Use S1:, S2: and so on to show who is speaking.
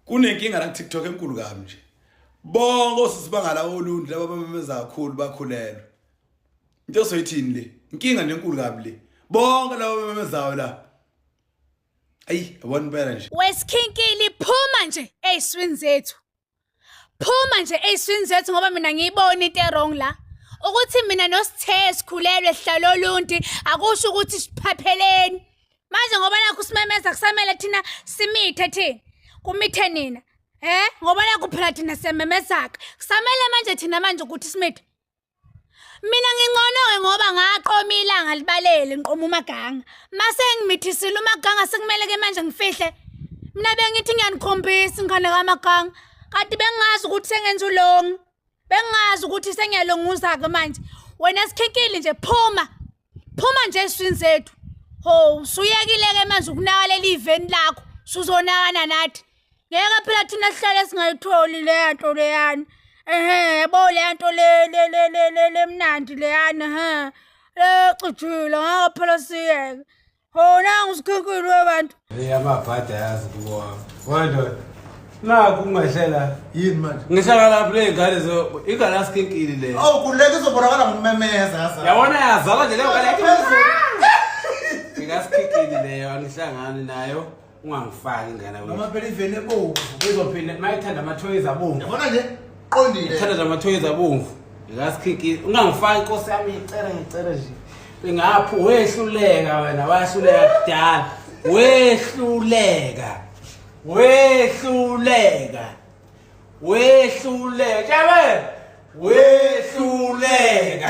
S1: Kunenkinga la TikTok enkulu kabi nje. Bonke osisi bangala olundi laba abamemeza kakhulu bakhulelwe. Into osoyithini le? Inkinga nje enkulu kabi le. Bonke laba abamemezayo la. Ayi, yabona impela nje.
S2: Wesikhinkili phuma nje ey'swini zethu. Phuma nje ey'swini zethu ngoba mina ngiyibona into e-wrong la. Ukuthi mina noSithe sikhulelwe sihlala olundi akusho ukuthi siphapheleni. Manje ngoba nakho simemeza kusamele thina simithe thina. Kumithe nina. Eh ngoba nakho phela thina siyamemezaka. Kusamele manje thina manje ukuthi simithe. Mina ngingcono-ke ngoba ngaqoma ilanga libalele ngiqoma umaganga. Mase ngimithisile umaganga sekumele-ke manje ngifihle. Mina bengithi ngiyanikhombisa ingane kamaganga. Kanti bengingazi ukuthi sengenza ulongi. Bengingazi ukuthi sengiyalunguza-ke manje. Wena sikhinkili nje phuma. Phuma nje eswini zethu. Ho, usuyekile-ke manje ukunakalela iveni lakho. Suzonakana nathi. Ngeke phela thina sihlale singayitholi leya nto leyana. Ehhe, yabo leya nto le le le le le lemnandi leyana, ha. Lecijile, ngeke phela siyeke. Ho, nangu sikhinkili webantu.
S3: Amabhadi ayazi kuwami. Wena nakhu ungehlela
S4: Yini manje?
S3: ngihlala lapho le ngane zo ingane asikhinkili le.
S4: Awu kuleka izobonakala ngomemeza yaza.
S3: Yabona yazala nje leyo ngane. Ngikasikhinkili leyo angihlangani nayo ungangifaki ingane
S4: Noma phela iveni ebomvu.
S3: Izophinda mayithanda amathoyizi abomvu.
S4: Yabona nje qondile.
S3: Ithanda nje amathoyizi abomvu. Ngikasikhinkili ungangifaki inkosi yami ngicela ngicela nje. Ngapho wehluleka wena wahluleka kudala. Wehluleka. Wehluleka. Wehluleka. Jabe. Wehluleka.